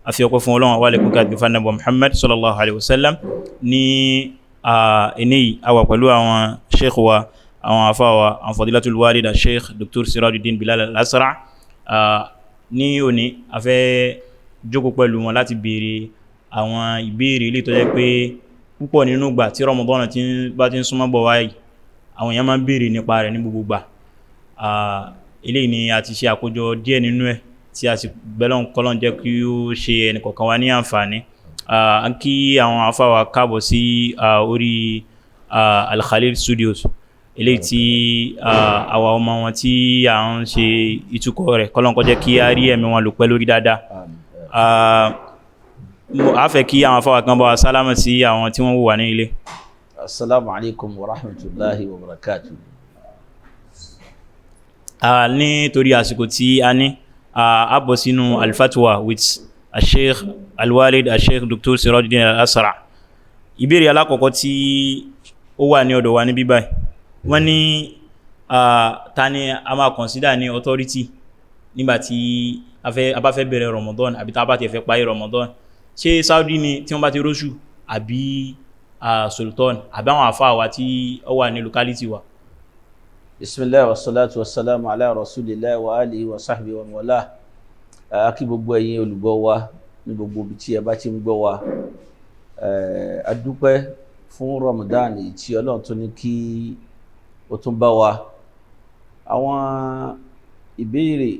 A fi ọpẹ́ fún Ọlọ́run, wa lè kúkà gbífà nàbọ̀ Muhammad sallallahu alaihi wasallam. Ní ẹni a wà pẹ̀lú àwọn sheikh wa, àwọn afáwa, àwọn fadilatul walida Sheikh Dr. Sirajuddin Bilal Al-Asra. Ní òní, a fẹ́ jókòó pẹ̀lú wọn láti béèrè àwọn ìbéèrè ilé tó jẹ́ pé púpọ̀ nínú ìgbà tí Ramadan bá ti ń súnmọ́ bọ̀ wáyìí, àwọn èèyàn máa ń béèrè nípa rẹ̀ ní gbogbo ìgbà. Eléyìí ni a ti ṣe àkójọ díẹ̀ nínú ẹ̀, tí a sì bẹ́lọ́n kọ́lọ́n jẹ́ kí ó ṣe ẹnìkọ̀ọ̀kan wa ní àǹfààní. A kí àwọn afáwa káàbọ̀ sí orí Al-Khalil Studios, eléyìí tí àwa ọmọ wọn tí à ń ṣe ìtukọ̀ rẹ̀. Kọ́lọ́n kó jẹ́ kí a rí ẹ̀mí wọn lò pẹ́ lórí dáadáa. A fẹ́ kí àwọn afáwa kan bá wa sálámà sí àwọn tí wọ́n wò wà ní ilé. Assalamu alaikum wa rahmatullahi wa barakatuh. Nítorí àsìkò tí a ní, a bọ̀ sínú Al-Fatwa with Sheikh Al-Walid Sheikh Dr. Sirajuddin Al-Asra. Ìbéèrè alákọ̀ọ́kọ́ tí ó wà ní ọ̀dọ̀ wa ní bíbáyìí, wọ́n ní ta ni a máa consider ní authority nígbàtí a bá fẹ́ bẹ̀rẹ̀ Ramadan, àbí tá a bá ti fẹ́ parí Ramadan? Ṣé Saudi ni tí wọ́n bá ti róṣù, àbí Sultan, àbí àwọn àfáà wa tí ó wà ní locality wa? Bisimilahi wa salatu wa salamu ala rasulillah wa alihi wa sahbihi wa wala. A kí gbogbo ẹ̀yin olùgbọ́ wa ní gbogbo ibi tí ẹ bá ti ń gbọ́ wa. A dúpẹ́ fún Ramadan tí Ọlọ́run tún ní kí ó tún bá wa. Àwọn ìbéèrè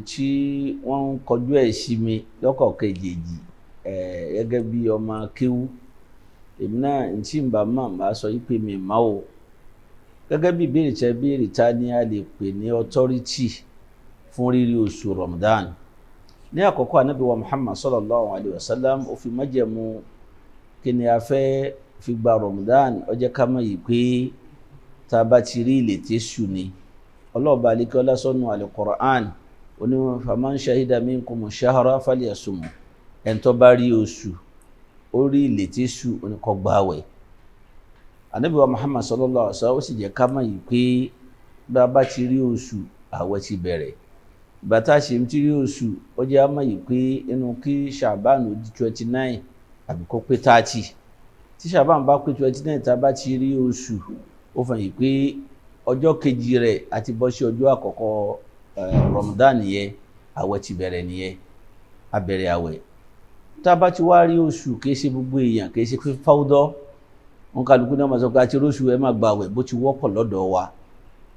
tí wọ́n ń kọjú ẹ̀ sí mi lọ́kọ̀ọ̀kan èjèèjì, gẹ́gẹ́ bí ọmọ kéwú, èmi náà ntí n bá mọ̀, máa sọ yí pé mi má o. Gẹ́gẹ́ bí ìbéèrè tẹ́ béèrè, ta ni a lè pè ní authority fún rírí oṣù Ramadan? Ní àkọ́kọ́, Ànábì wa Muhammad sallallahu alayhi wa sallam, ó fi májẹ̀mú kí ni a fẹ́ fi gba Ramadan. Ó jẹ́ ká mọ̀ yìí pé tá a bá ti rí ìlètésù ni. Ọlọ́ọ̀bá alikọ́lá sọ́nù al-Qur'an oní faman shahida minkumu shahra falyasumhu. Ẹni tó bá rí oṣù, ó rí ìlètésù, ó ní kó gbààwẹ̀. Ànábì wa Muhammad sallallahu alaihi wasallam, ó sì jẹ́ ká mọ̀ yìí pé bá a bá ti rí oṣù, àwẹ̀ ti bẹ̀rẹ̀. Ìgbà tá a ṣe ti rí oṣù, ó jẹ́ á mọ̀ yìí pé inú kí Ṣàbánu di 29 àbí kó pé 30. Tí Ṣàbánu bá pé 29, tá a bá ti rí oṣù, ó fàn yìí pé ọjọ́ kejì rẹ̀ àti bọ́ sí ọjọ́ àkọ́kọ́ Ramadan nìyẹn. Àwẹ̀ ti bẹ̀rẹ̀ nìyẹn, a bẹ̀rẹ̀ àwẹ̀. Tá a bá ti wá rí oṣù, kì í ṣe gbogbo èèyàn, kì í ṣe pé fáwọ́dọ́ wọn kálukú náà máa sọ pé àti róṣù, ẹ máa gba àwẹ̀, bó ti wọ́pọ̀ lọ́dọ̀ wa.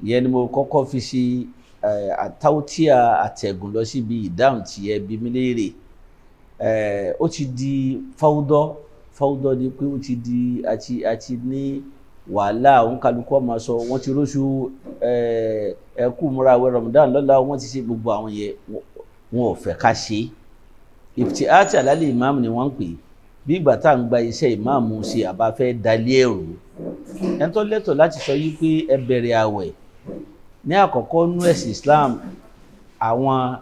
Ìyẹn ni mo kọ́kọ́ fi ṣe àtàwọ́tíà àtẹ̀gùn lọ síbi ìdáhùn tí ẹ bi mí léèrè. Ó ti di fáwọ́dọ́. Fáwọ́dọ́ ni pé ó ti di àti ní wàhálà, òun kálukú ọmọ sọ wọ́n ti róṣù, ẹ kú múra àwẹ̀ Ramadan lọ́la, wọ́n ti ṣe gbogbo àwọn yẹn. Wọn ò fẹ́ ká ṣe ìfìtì àti àlálẹ̀ ìmáàmù ni wọ́n ń pè é, bí ìgbà tá à ń gba iṣẹ́ ìmáàmù ṣe àbá fẹ́ dalé ẹ̀rù. Ẹni tó lẹ́tọ̀ọ́ láti sọ yí pé ẹ bẹ̀rẹ̀ àwẹ̀ ní àkọ́kọ́ nú ẹ̀sìn Islam, àwọn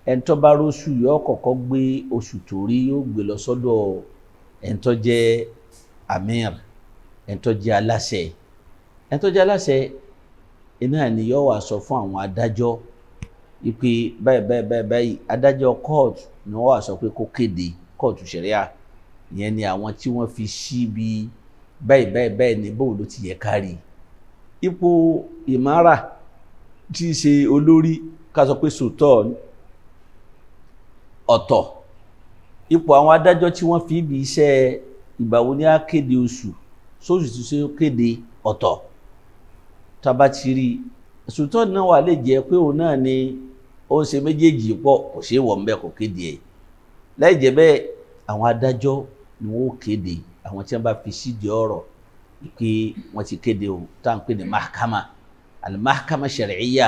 ẹni tó bá róṣù yóò kọ́kọ́ gbé oṣù tó rí, yóò gbé lọ sọ́dọ̀ ẹni tó jẹ́ amir, ẹni tó jẹ́ aláṣẹ. Ẹni tó jẹ́ aláṣẹ iná ni yóò wá sọ fún àwọn adájọ́ wípé báyìí báyìí báyìí báyìí. Adájọ́ kóòtù ni wọ́n wá sọ pé kó kéde, kóòtù ṣẹ̀ríà. Ìyẹn ni àwọn tí wọ́n fi sí bí báyìí báyìí báyìí ní bóun ló ti yẹ kárí. Ipò ìmára tí í ṣe olórí, ká sọ pé sultan ọ̀tọ̀, ipò àwọn adájọ́ tí wọ́n fi ibi iṣẹ́ ìgbà wo ni á kéde oṣù sóṣù tí ṣe kéde ọ̀tọ̀. Tá a bá ti rí sultan náà wà, lè jẹ́ pé òun náà ni ó ń ṣe méjèèjì pọ̀, kò ṣeé wọ̀ ń bẹ́ẹ̀, kò kéde ẹ̀. Láì jẹ́ bẹ́ẹ̀, àwọn adájọ́ ni wọ́n ó kéde, àwọn tí wọ́n bá fi sídìí ọ̀rọ̀ pé wọ́n ti kéde o, tá à ń pè ní mahkama, al-mahkama shar'iyya,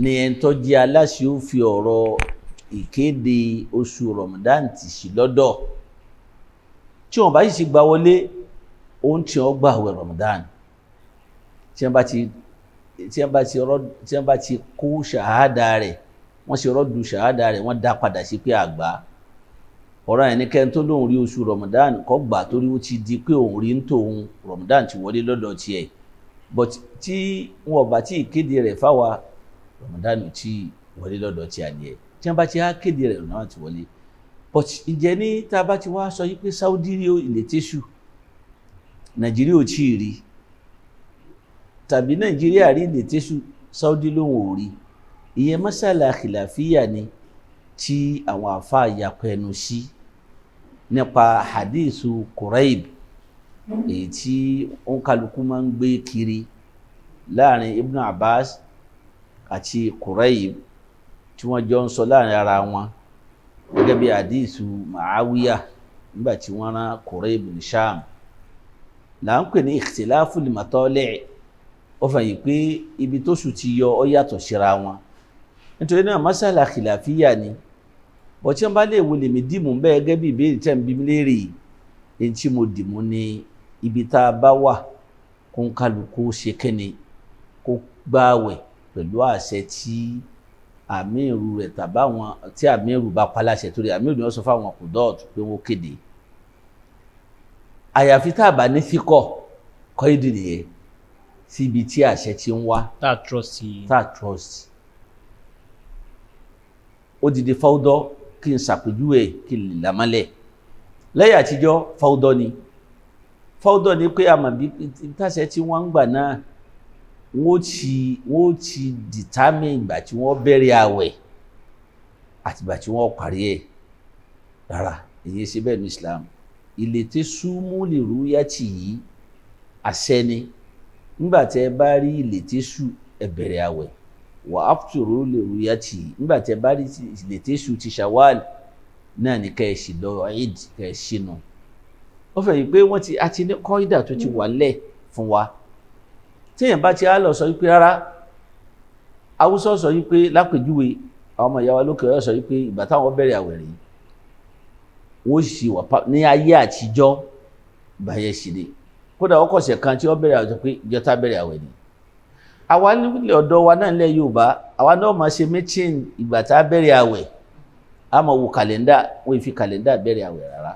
ní ẹni tó jẹ́ aláṣẹ ó fi ọ̀rọ̀ ìkéde oṣù Ramadan tì sí lọ́dọ̀. Tí wọ́n bá sì ti gbà wọlé, ohun tí wọ́n gbà wẹ̀ Ramadan, tí wọ́n bá ti kó ṣàhádà rẹ̀, wọ́n ṣe rọ́dù ṣàhádà rẹ̀, wọ́n dá padà sí pé àgbà ọ̀rọ̀ yẹn ní kẹ́ni tó lóun rí oṣù Ramadan kọ́ gbà, torí ó ti di pé òun rí ń tòun, Ramadan ti wọlé lọ́dọ̀ tiẹ̀. But tí wọn ò bá tí ì kéde rẹ̀ fáwa, Ramadan ò tí ì wọlé lọ́dọ̀ tiẹ̀ nìyẹn. Tí wọ́n bá ti á kéde rẹ̀, Ramadan ti wọlé. But ìjẹ́ ní tá a bá ti wá sọ yí pé Saudi rí ìlétésù, Nàìjíríà ò tí ì rí, tàbí Nàìjíríà rí ìlétésù, Saudi lòun ò rí, ìyẹn masala khilafiyya ni tí àwọn àfa yàpọ̀ ẹnu sí nípa hadithu Quraib, èyí tí òǹkàlùkù máa ń gbé kiri láàrin Ibn Abbas àti Quraib tí wọ́n jọ ń sọ láàrin ara wọn, gẹ́gẹ́ bí hadithu Muawiya nígbà tí wọ́n rán Quraib ní Sham. Là ń pè ní ikhtilafu al-matali'. Ó fẹ́ yìí pé ibi tó sùn ti yọ ọ yàtọ̀ síra wọn. Nítorí náà masala khilafiyya ni. Bọ̀ tí wọ́n bá lè wo lèmi dìmú bẹ́ẹ̀ gẹ́gẹ́ bí ìbéèrè tẹ̀ ń bí mi léèrè, èyí tí mo dìmú ni ibi tá a bá wà kó ń kálukú ṣe kẹ́ni kó gbààwẹ̀ pẹ̀lú àṣẹ tí àmírù rẹ̀ tàbáwọn tí àmírù bá pa láṣẹ, torí àmírù ni wọ́n sọ fáwọn kùdọ́ọ̀tù pé wọ́n kéde. Àyàfi tá a bá ní fíkọ̀ kọ́ ìdí nìyẹn síbi tí àṣẹ ti ń wá. Tá a trust. Tá a trust. Ó di di fáwọ́dọ́ kí n ṣàpèjúwe kí n lè làmọ́lẹ̀. Lẹ́yìn àtijọ́ fáwọ́dọ́ ni, fáwọ́dọ́ ni pé àmọ́ bí táṣẹ tí wọ́n ń gbà náà wọ́n ti determine ìgbà tí wọ́n bẹ̀rẹ̀ àwẹ̀ àti ìgbà tí wọ́n parí ẹ̀. Rárá, èyí ṣe bẹ́ẹ̀ ní Islam. Ìletè súnmú lè rú yàtì yìí àṣẹ ni. Nígbà tí ẹ bá rí ìletè sú, ẹ bẹ̀rẹ̀ àwẹ̀. Wà á tòrò lè rú yàtì yìí, nígbà tí ẹ bá rí ìletè sú ti Shawwal náà ní kẹ́ ẹ sì lọ Eid, kẹ́ ẹ ṣìnà. Ó fẹ́ yìí pé wọ́n ti àti ní kọ́ídà tó ti wà lẹ̀ fún wa. Téèyàn bá ti á lọ sọ wípé rárá, Haúsá sọ wípé lápèjúwe àwọn ọmọ ìyá wa lókè ọ̀yọ́ sọ wípé ìgbà táwọn bẹ̀rẹ̀ àwẹ̀ rèé, wọ́n sì wà ní ayé àtijọ́ ìgbà yẹn sì ni. Kódà wọ́n kọ̀ọ̀sẹ̀ kan tí wọ́n bẹ̀rẹ̀ àwẹ̀ pé ìjọta bẹ̀rẹ̀ àwẹ̀ ni. Àwa nílẹ̀ ọ̀dọ́ wa náà nílẹ̀ Yorùbá, àwa náà máa ṣe mítìn ìgbà tá a bẹ̀rẹ̀ àwẹ̀, a máa wo kàlẹ́ndà, wọ́n fi kàlẹ́ndà bẹ̀rẹ̀ àwẹ̀ rárá.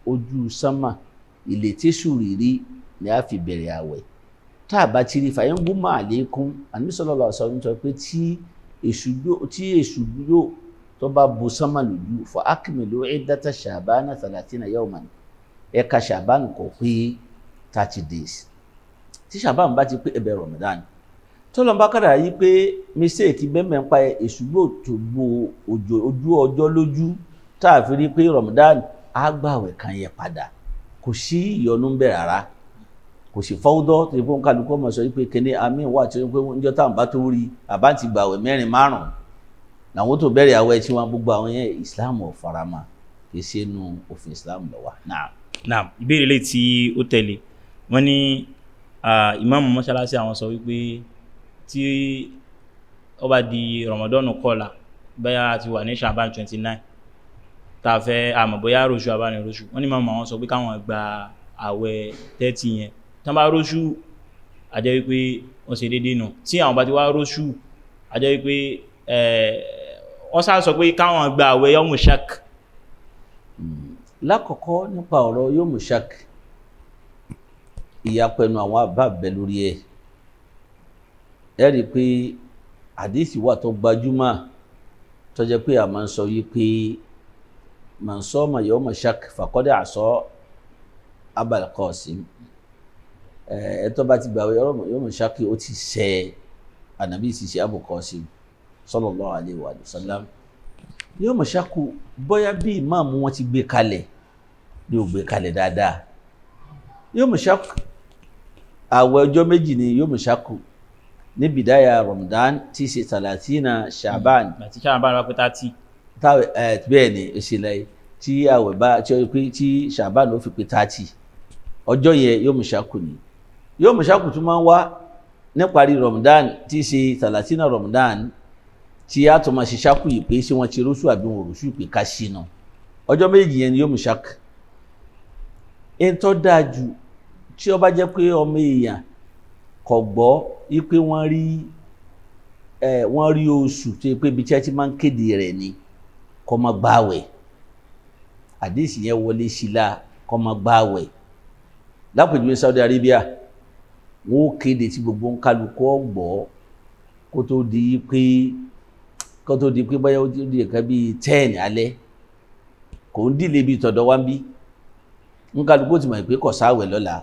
Ojú sánmà ìlétésù rírí ni a fi bẹ̀rẹ̀ àwẹ̀. Tá a bá ti rí fàyín gúnmọ́ àlékún, Ànábì sallallahu alaihi wasallam sọ pé tí èṣù yóò tó bá bo sánmà lójú, fa akmilu iddata ṣàbánà thalathina yawman, ẹ̀ka ṣàbánà kò pé 30 days. Tí ṣàbánà bá ti pé, ẹ bẹ̀rẹ̀ Ramadan. Tọ́lọ́n bá kàdà yí pé mistake bẹ́ẹ̀ ń pa èṣù yóò tó bo ojú ọjọ́ lójú, tá a fi rí pé Ramadan á gbàwẹ̀ kan yẹ padà, kò sí ìyọnu ń bẹ rárá, kò sì fọwọ́dọ́ tó yẹ kó ń kálukú ọmọ sọ wípé kíní àmì wà tí wọ́n pé ń jọ táwọn bá tó rí àbá ti gbàwẹ̀ mẹ́rin márùn-ún làwọn tó bẹ̀rẹ̀ àwẹ̀ tí wọ́n gbogbo àwọn yẹn Islam ò farama, kì í ṣe inú òfin Islam ló wà. Naam, ìbéèrè lè tí ó tẹ̀lé wọ́n ní ìmáàmù mọ́ṣáláṣí àwọn sọ wípé tí ó bá di Ramadan kọ́la, bẹ́ẹ̀ ti wà ní Shaban 29 tá a fẹ́ àmọ̀ bóyá roṣù àbáni roṣù, wọ́n ní ìmáàmù àwọn sọ pé káwọn gba àwẹ̀ 30 yẹn, tán bá róṣù a jẹ́ wípé wọ́n ṣe déédéé nù, tí àwọn bá ti wá róṣù a jẹ́ wípé wọ́n sá sọ pé káwọn gba àwẹ̀ yọmù shak. Lákọ̀ọ́kọ́ nípa ọ̀rọ̀ yọmù shak, ìyapẹnu àwọn àbá bẹ lórí ẹ̀. Ẹ rí i pé àdìsí wà tó gbajúmọ̀ tó jẹ́ pé a máa ń sọ yìí pé man soma yọmù shak faqad asa Abal Qasim. Ẹ tó bá ti gbà yọmù shak ó ti ṣẹ̀ ànàbí sì ṣe Abu Qasim sallallahu alayhi wa sallam. Yọmù shak bóyá bí ìmáàmù wọn ti gbé kalẹ̀ ni ò gbé kalẹ̀ dáadáa. Yọmù shak àwẹ̀ ọjọ́ méjì ni yọmù shak ní bìdáyà Ramadan tí í ṣe 30 Shaban. Àti Shaban bá pé 30. Bẹ́ẹ̀ ni ìṣẹ̀lẹ̀ tí àwẹ̀ bá tí Shaban ló fi pé 30 ọjọ́ yẹn yọmù shak ni. Yọmù shak tún máa ń wá níparí Ramadan tí í ṣe 30 Ramadan tí a tún máa ṣe ṣákù yìí pé ṣé wọ́n ti róṣù àbí wọn ò róṣù pé ká ṣìnà. Ọjọ́ méjì yẹn ni yọmù shak. Ẹni tó dáa jù tí ó bá jẹ́ pé ọmọ èèyàn kò gbọ́ wípé wọ́n rí oṣù tó yẹ pé ibi tí a ti máa ń kéde rẹ̀ ni, kó má gbààwẹ̀. Àdéhìsì yẹn wọlé sí la, kó má gbààwẹ̀. Lápèjúwe Saudi Arabia, wọ́n ó kéde tí gbogbo ń kálukú gbọ́ kó tó di pé báyọ̀ ó di nǹkan bíi 10 alẹ́. Kò ń dìlé bíi tọ̀dọ̀ wá ń bí, nkálukú ti mọ̀ pé kò sáwẹ̀ lọ́la.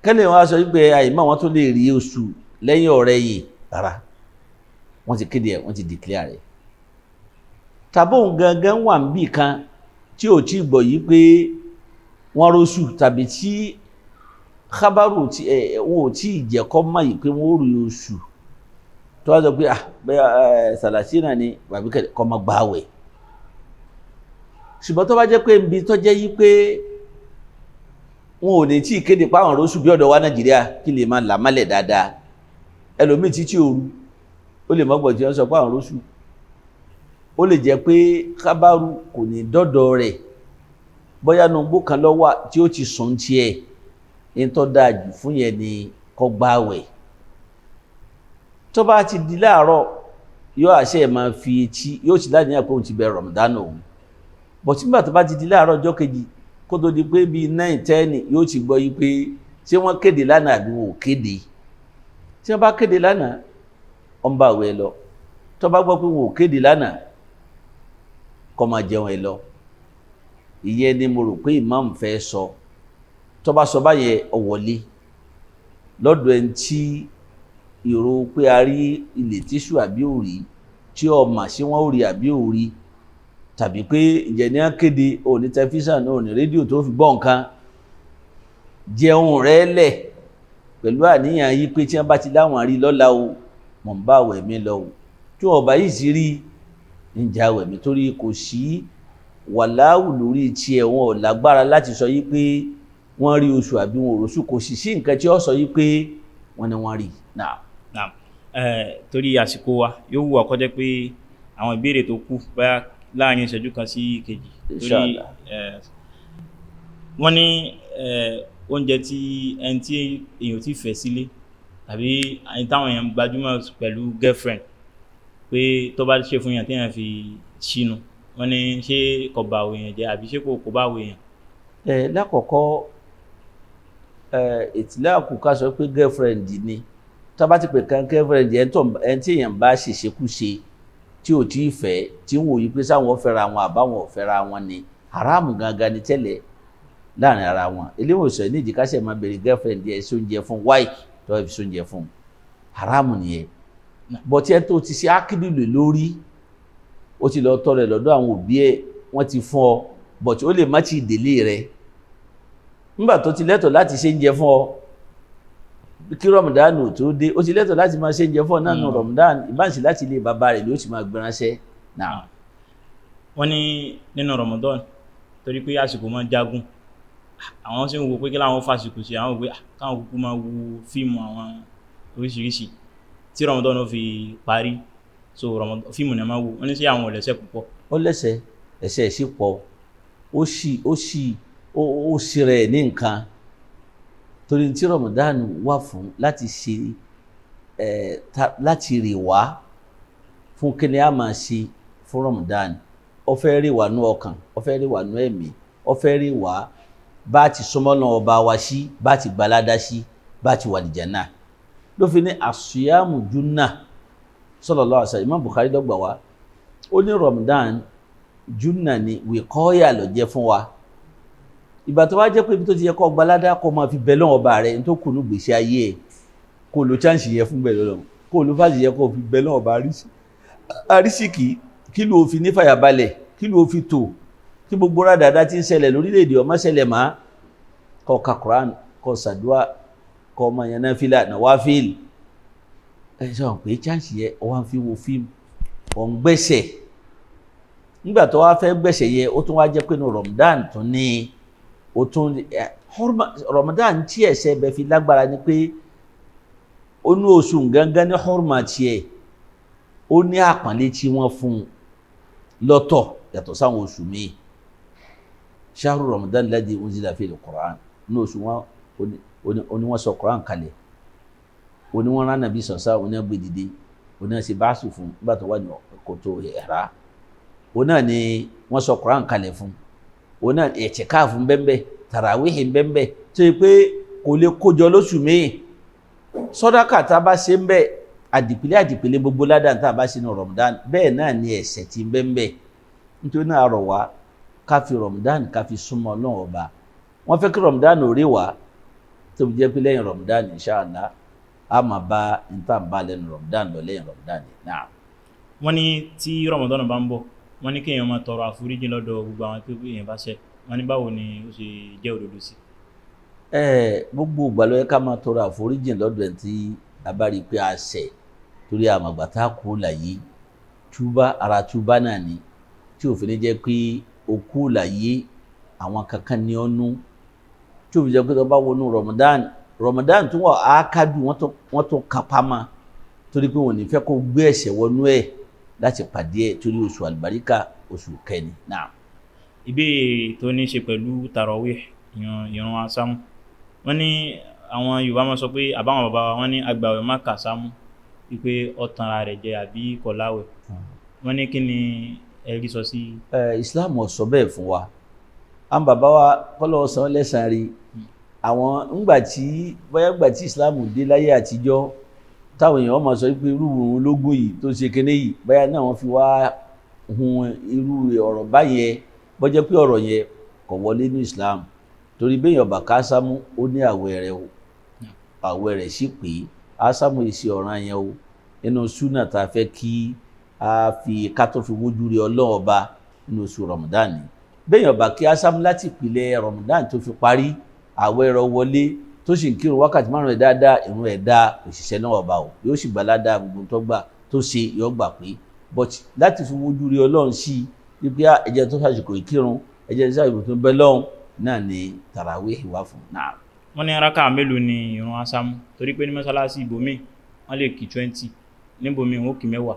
Kẹ́lẹ́ wọn á sọ wípé àyìnbá wọn tó lè rí oṣù lẹ́yìn ọ̀rẹ́ yìí, rárá, wọ́n ti kéde ẹ̀, wọ́n ti declare rẹ̀. Tàbóhùn gangan wà ń bì kan tí ò tí gbọ́ yìí pé wọ́n róṣù, tàbí tí kábàrù tí ẹ wọn ò tí ì jẹ́ kọ́ mọ̀ yìí pé wọ́n rí oṣù, tó wá sọ pé ah bẹ́ẹ̀ sàlàsínà ni bàbí kọ́ mọ́ gbààwẹ̀. Ṣùgbọ́n tó bá jẹ́ pé nbi tó jẹ́ yí pé wọn ò ní tí ì kéde páwọn róṣù bí ọ̀dọ̀ wa Nàìjíríà, kí lè máa là málẹ̀ dáadáa. Ẹlòmíì títí òru ó lè mọ́gbọ̀n tí wọ́n sọ páwọn róṣù, ó lè jẹ́ pé kábàrù kò ní dọ́dọ̀ rẹ̀, bóyá nugbó kan ló wà tí ó ti sùn tiẹ̀. Ní tó dáa jù fún yẹn ni kó gbààwẹ̀. Tó bá ti di láàárọ̀ yóò àṣẹ máa fi etí, yóò sì láníyàn pé òun ti bẹ̀rẹ̀ Ramadan òun. Bọ̀tí nígbà tó bá ti di láàárọ̀ ọjọ́ kejì, kó tó di pé bíi 9, 10 yóò ti gbọ́ yí pé ṣé wọ́n kéde lánàá àbí wọn ò kéde. Tí wọ́n bá kéde lánàá, ó ń bá àwẹ̀ lọ. Tó bá gbọ́ pé wọn ò kéde lánàá, kó máa jẹun ẹ lọ. Ìyẹn ni mo rò pé ìmáàmù fẹ́ sọ. Tó bá sọ báyẹn, ó wọlé lọ́dọ̀ ẹni tí ìró pé a rí ilé tíṣù àbí òrí, tí ó mà sí wọn ò rí àbí òrí, tàbí pé ǹjẹ́ ní á kéde, ò ní tẹlifíṣàn, ò ní rédíò tó fi gbọ́ nǹkan. Jẹun rẹ lẹ̀ pẹ̀lú àníyàn yí pé tí wọ́n bá ti láwọn rí lọ́la o, mọ̀ ń bá àwẹ̀ mi lọ o. Tí wọ́n bá yìí sí rí, ń jẹ àwẹ̀ mi, torí kò sí wàláwù lórí tiẹ̀. Wọn ò lágbára láti sọ yí pé wọ́n rí oṣù àbí wọn ò róṣù. Kò sì sí nǹkan tí ó sọ yí pé wọ́n ní wọ́n rí náà. Naam. Torí àsìkò wa, yóò wù wá kó jẹ́ pé àwọn ìbéèrè tó kù bóyá láàrin ìṣẹ́jú kan sí kejì. Torí Inshallah. Wọ́n ní oúnjẹ tí ẹni tí èèyàn ti fẹ́ sílé tàbí ẹni táwọn èèyàn gbajúmọ̀ pẹ̀lú girlfriend, pé tó bá ṣe fún èèyàn tí èèyàn fi ṣínu, wọ́n ní ṣé kò bá àwẹ̀ èèyàn jẹ́ àbí ṣé kò bá àwẹ̀ èèyàn? Lákọ̀ọ́kọ́, ìtìláàkù ká sọ pé girlfriend ni. Tá bá ti pè kan girlfriend, ẹni tí èèyàn bá ṣèṣekúṣe tí ò tí ì fẹ́, tí ń wòye pé sáwọn fẹ́ra wọn àbáwọn ò fẹ́ra wọn, ni haramu gangan ni tẹ́lẹ̀ láàrin ara wọn. Eléwòsàn ní ìdíkásẹ̀ máa bèrè girlfriend ẹ̀ sóúnjẹ fún wáì tó fi sóúnjẹ fún, haramu nìyẹn. Bọ̀tí ẹ tó ti ṣe ákídìlì lórí, ó ti lọ tọrẹ lọ́dọ̀ àwọn òbí ẹ̀, wọ́n ti fún ọ, bọ̀tí ó lè má ti délé rẹ̀ nígbà tó ti lẹ́tọ̀ọ́ láti ṣe ń jẹ fún ọ kí Ramadan tó dé. Ó ti lẹ́tọ̀ọ́ láti máa ṣe ń jẹ fún ọ náà nù Ramadan ìbáǹsì láti ilé bàbá rẹ̀ ló ti máa gbéraṣẹ́ náà. Wọ́n ní nínú Ramadan, torí pé àsìkò máa ń jagun, àwọn sì ń wo pé kí láwọn fàsìkò sí, àwọn wò pé káwọn kúkú máa wo fíìmù àwọn oríṣiríṣi tí Ramadan ó fi parí. So Ramadan fíìmù ni a máa wò. Wọ́n ní sí àwọn ò lẹ́ṣẹ̀ púpọ̀? Ó lẹ́ṣẹ̀, ẹ̀ṣẹ̀ sì pọ̀, ó sì ó sì ó ó sì rẹ̀ ní nǹkan, torí tí Ramadan wà fún láti ṣe láti rè wá fún kí ni a máa ṣe fún Ramadan. Ó fẹ́ rí wá nú ọkàn, ó fẹ́ rí wá nú ẹ̀mí, ó fẹ́ rí wá bá ti súnmọ́ náà ọba wa sí, bá ti gbalada sí, bá ti wà lìjánà. Ló fi ní àṣùyàmù júnà sallallahu alaihi wasallam. Imam Bukhari dọ́gba wa, ó ní Ramadan júnà ni, wìkọ́yà ló jẹ́ fún wa. Ìgbà tó wá jẹ́ pé ibi tó ti yẹ kó gbalada, kó máa fi bẹ̀ lọ́wọ́ ọba rẹ̀ ní tó kù ní gbèsè ayé ẹ̀, kó lo chance yẹ fún bẹ̀ lọ́wọ́, kó lo fàṣì yẹ kó fi bẹ̀ lọ́wọ́ ọba àrísìkì, kí ló fi ní fàyàbalẹ̀, kí ló fi tò, kí gbogbo rádàdà tí ń ṣẹlẹ̀ lórílẹ̀‐èdè ọmọ ṣẹlẹ̀ má, kó ka Quran, kó ṣàdúà, kó ọmọ yẹn náà fílà nawafil. Ẹ sọ pé chance yẹ ọ wá ń fi wo fíìmù, ọ̀ ń gbẹ̀sẹ̀. Nígbà tó wá fẹ́ gbẹ̀sẹ̀ yẹ, ó tún wá jẹ́ pé ní Ramadan tún ní ó tún Ramadan tí ẹ̀ṣẹ̀ bẹ fi lágbára ni pé ó ní oṣù gángan ní hurma tiẹ̀, ó ní àpọ́nlé tí wọ́n fún un lọ́tọ̀ yàtọ̀ sáwọn oṣù míì. Shahru Ramadan alladhi unzila fihi al-Qur'an, ní oṣù wọn ó ní wọ́n sọ Qur'an kalẹ̀, ó ní wọ́n rán nàbí sọ̀sá, ó ní wọ́n gbé dìde, ó ní wọ́n ṣe báṣù fún nígbà tó wà ní kòtò Hira, ó náà ní wọ́n sọ Qur'an kalẹ̀ fún, ó náà ẹ̀tìkáàfù bẹ́ẹ̀, tàràwíhì bẹ́ẹ̀, tó yẹ pé kò lè kójọ lóṣù míì. Sọ́dákà tá a bá ṣe ń bẹ́ẹ̀, àdìpìlẹ̀ àdìpìlẹ̀ gbogbo ládàá tá a bá ṣe ní Ramadan, bẹ́ẹ̀ náà ni ẹ̀ṣẹ̀ ti ń bẹ́ẹ̀. Nítorí náà rọ̀ wá ká fi Ramadan ká fi súnmọ́ Ọlọ́run ọba. Wọ́n fẹ́ kí Ramadan ò rí wá, tó fi jẹ́ pé lẹ́yìn Ramadan inshallah a máa bá níta bá lẹ́nu Ramadan lọ lẹ́yìn Ramadan náà. Wọ́n ní tí Ramadan bá ń bọ̀, wọ́n ní kéèyàn máa tọrọ àforíjì lọ́dọ̀ gbogbo àwọn tó èèyàn bá ṣẹ̀. Wọ́n ní báwo ni ó ṣe jẹ́ òdodo sí. Gbogbo ìgbà ló yẹ ká máa tọrọ àforíjì lọ́dọ̀ ẹ̀ tí a bá rí i pé a ṣẹ̀, torí àmọ̀gbà tá a kú láyé. Túbá ara túbá náà ni, tí òfin ní jẹ́ pé o kú láyé àwọn kankan ní ọ́nú, tí òfin jẹ́ pé tó bá wọnú Ramadan, Ramadan tó wà á kádùn wọ́n tó kápá ma, torí pé wọn ò ní fẹ́ kó gbé ẹ̀ṣẹ̀ wọnú ẹ̀ láti pàdé ẹ̀, torí oṣù àlùbáríkà, oṣù kẹni náà. Ìbéèrè tó ní ṣe pẹ̀lú tarawih, ìran asámú. Wọ́n ní àwọn Yorùbá máa sọ pé àbáwọn bàbá wa, wọ́n ní agbàwẹ̀ má kà sámú, wípé ọ̀tàn ara rẹ̀ jẹ àbí kọ̀láwẹ̀. Wọ́n ní kí ni ẹ̀rí sọ sí. Islam ò sọ bẹ́ẹ̀ fún wa. Àwọn bàbá wa kọ́lọ́ san lẹ́sàn-án rí àwọn ńgbà tí bóyá ńgbà tí Islam dé láyé àtijọ́, táwọn èèyàn máa sọ pé irú òun lógún yìí tó ṣe kéne yìí, bóyá náà wọ́n fi wá hun irú ọ̀rọ̀ báyẹn, bọ́jẹ́ pé ọ̀rọ̀ yẹn kò wọlé ní Islam. Torí béèyàn bá ká sámú, ó ní àwẹ̀ rẹ̀ o, àwẹ̀ rẹ̀ sì pé ásámú yìí ṣe ọ̀ràn yẹn o. Nínú súnà tá a fẹ́ kí a fi ká tó fi wójú rí Ọlọ́run ọba nínú oṣù Ramadan ni. Béèyàn bá kí ásámú láti ìpìlẹ̀ Ramadan tó fi parí, àwẹ̀ rẹ̀ wọlé, tó sì ń kírun wákàtí márùn-ún ẹ̀ dáadáa, ìrun ẹ̀ dáa, òṣìṣẹ́ náà ọba o, yóò sì gbà ládàá gbogbo tó gbà tó ṣe yóò gbà pé. But láti fi wójú rí Ọlọ́run sí i wípé ẹ̀jẹ̀ tó ṣàṣìkò ìkírun, ẹ̀jẹ̀ tó ṣàṣìkò tó bẹ́ lọ́hùn náà ni tarawih wà fún náà. Wọ́n ní rákà mélòó ni ìrun asámú? Torí pé ní mọ́sálásí ibòmíì wọ́n lè kí 20, níbòmíì wọ́n kí 10.